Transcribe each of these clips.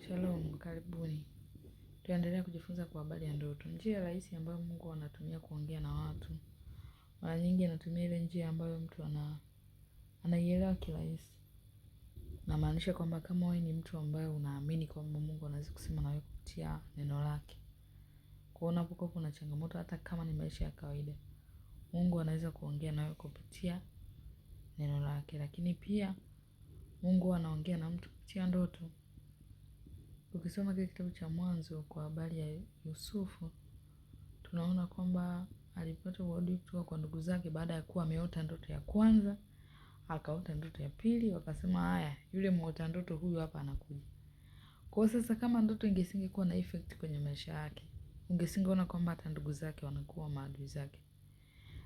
Shalom, karibuni. Tuendelea kujifunza kwa habari ya ndoto. Njia rahisi ambayo Mungu anatumia kuongea na watu. Mara nyingi anatumia ile njia ambayo mtu anaielewa kirahisi. Namaanisha kwamba kama wewe ni mtu ambaye unaamini kwamba Mungu anaweza kusema na wewe kupitia neno lake. Kwa hiyo unapokuwa kuna changamoto hata kama ni maisha ya kawaida, Mungu anaweza kuongea nawe kupitia neno lake. Lakini pia Mungu anaongea na mtu kupitia ndoto. Ukisoma kile kitabu cha Mwanzo kwa habari ya Yusufu, tunaona kwamba alipata uadui kutoka kwa ndugu zake baada ya kuwa ameota ndoto ya kwanza, akaota ndoto ya pili, wakasema haya, yule muota ndoto huyu hapa anakuja. Kwa hiyo sasa, kama ndoto ingesingekuwa na effect kwenye maisha yake, ungesingeona kwamba hata ndugu zake wanakuwa maadui zake.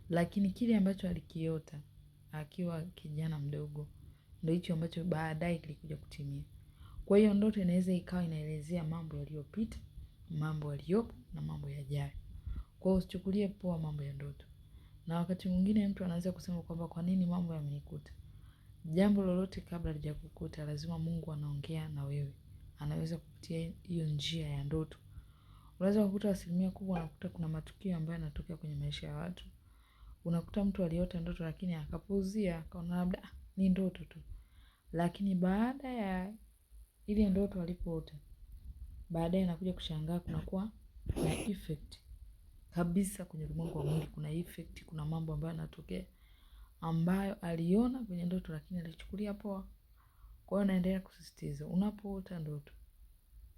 Lakini kile ambacho alikiota akiwa kijana mdogo ndio hicho ambacho baadaye kilikuja kutimia. Kwa hiyo ndoto inaweza ikawa inaelezea mambo yaliyopita, mambo yaliyopo na mambo yajayo. Kwa hiyo usichukulie poa mambo ya ndoto. Na wakati mwingine mtu anaweza kusema kwamba kwa nini mambo yamenikuta? Jambo lolote kabla halijakukuta lazima Mungu anaongea na wewe. Anaweza kupitia hiyo njia ya ndoto. Unaweza kukuta asilimia kubwa unakuta kuna matukio ambayo yanatokea kwenye maisha ya watu. Unakuta mtu aliota ndoto lakini akapuuzia, akaona labda ni ndoto tu. Lakini baada ya ile ndoto alipoota, baadaye anakuja kushangaa kunakuwa na effect kabisa kwenye ulimwengu wa mwili. Kuna effect, kuna mambo ambayo yanatokea ambayo aliona kwenye ndoto lakini alichukulia poa. Kwa hiyo naendelea kusisitiza, unapoota ndoto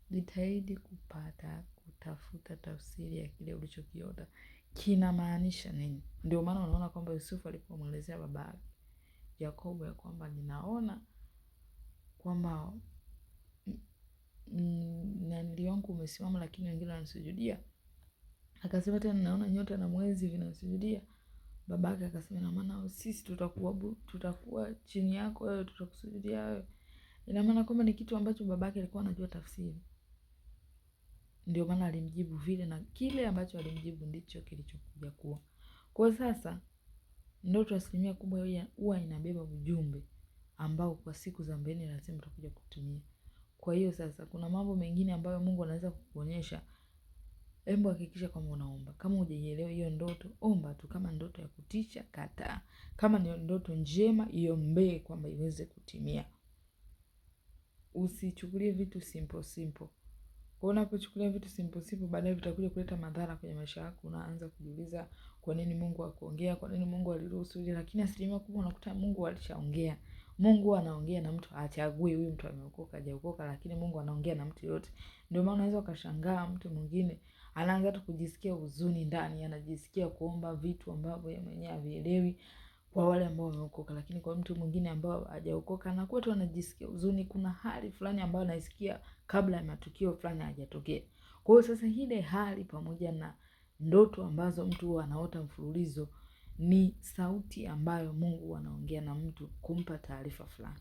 jitahidi kupata kutafuta tafsiri ya kile ulichokiota kinamaanisha nini. Ndio maana unaona kwamba Yusufu alipomwelezea baba yake Yakobo ya kwamba ninaona kwamba nanili wangu umesimama, lakini wengine wanasujudia. Akasema tena naona nyota na mwezi vinasujudia. Babake akasema ina maana sisi tutakuwa chini yako wewe, tutakusujudia wewe. Ina maana kwamba ni kitu ambacho babake alikuwa anajua tafsiri, ndio maana alimjibu vile, na kile ambacho alimjibu ndicho kilichokuja kuwa. Kwa sasa ndoto asilimia kubwa huwa inabeba ujumbe ambao kwa siku za mbele lazima utakuja kutumia. Kwa hiyo sasa kuna mambo mengine ambayo Mungu anaweza kukuonyesha. Hebu hakikisha kwamba unaomba. Kama hujaielewa hiyo ndoto, omba tu. Kama ndoto ya kutisha, kataa. Kama ni ndoto njema, iombee kwamba iweze kutimia. Usichukulie vitu simple simple. Kwa unapochukulia vitu simple simple, baadaye vitakuja kuleta madhara kwenye maisha yako. Unaanza kujiuliza kwa nini Mungu hakuongea, kwa nini Mungu aliruhusu hili. Lakini asilimia kubwa unakuta Mungu alishaongea. Mungu anaongea na mtu, hachagui huyu mtu ameokoka hajaokoka, lakini Mungu anaongea na mtu yote. Ndio maana unaweza ukashangaa mtu mwingine anaanza tu kujisikia huzuni ndani, anajisikia kuomba vitu ambavyo yeye mwenyewe havielewi kwa wale ambao wameokoka. Lakini kwa mtu mwingine ambao hajaokoka anakuwa tu anajisikia huzuni, kuna hali fulani ambayo anaisikia kabla ya matukio fulani hayajatokea. Kwa hiyo sasa ile hali pamoja na ndoto ambazo mtu huwa anaota mfululizo ni sauti ambayo Mungu anaongea na mtu kumpa taarifa fulani.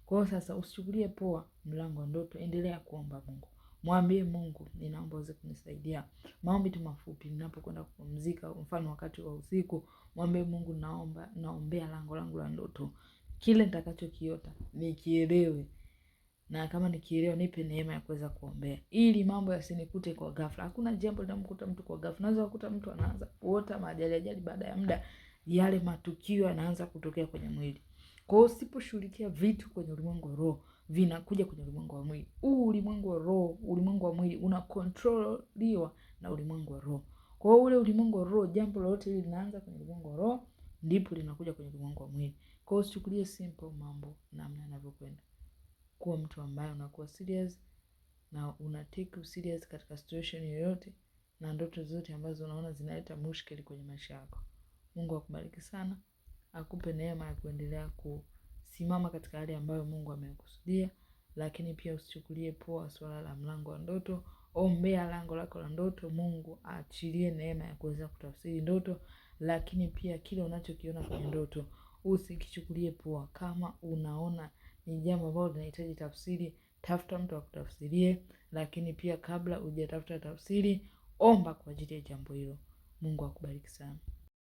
Kwa hiyo sasa usichukulie poa mlango wa ndoto, endelea kuomba Mungu. Mwambie Mungu, ninaomba uweze kunisaidia. Maombi tu mafupi ninapokwenda kupumzika, mfano wakati wa usiku, mwambie Mungu, naomba, naombea lango langu la ndoto. Kile nitakachokiota nikielewe. Na kama nikielewa nipe neema ya kuweza kuombea ili mambo yasinikute kwa ghafla. Hakuna jambo linamkuta mtu kwa ghafla. Unaweza kukuta mtu anaanza kuota maajali ajali, baada ya muda yale matukio yanaanza kutokea kwenye mwili. Kwa hiyo usiposhughulikia vitu kwenye ulimwengu wa roho, vinakuja kwenye ulimwengu wa mwili. Huu ulimwengu wa roho, ulimwengu wa mwili unakontroliwa na ulimwengu wa roho. Kwa hiyo ule ulimwengu wa roho, jambo lolote hili linaanza kwenye ulimwengu wa roho, ndipo linakuja kwenye ulimwengu wa mwili. Kwa hiyo usichukulie simple mambo namna yanavyokwenda. Kuwa mtu ambaye unakuwa serious na una take serious katika situation yoyote na ndoto zote ambazo unaona zinaleta mushkeli kwenye maisha yako. Mungu akubariki sana, akupe neema ya kuendelea kusimama katika hali ambayo Mungu amekusudia. Lakini pia usichukulie poa swala la mlango wa ndoto. Ombea lango lako la ndoto, Mungu aachilie neema ya kuweza kutafsiri ndoto. Lakini pia kile unachokiona kwenye ndoto usikichukulie poa. Kama unaona ni jambo ambalo linahitaji tafsiri, tafuta mtu akutafsirie. Lakini pia kabla hujatafuta tafsiri, omba kwa ajili ya jambo hilo. Mungu akubariki sana.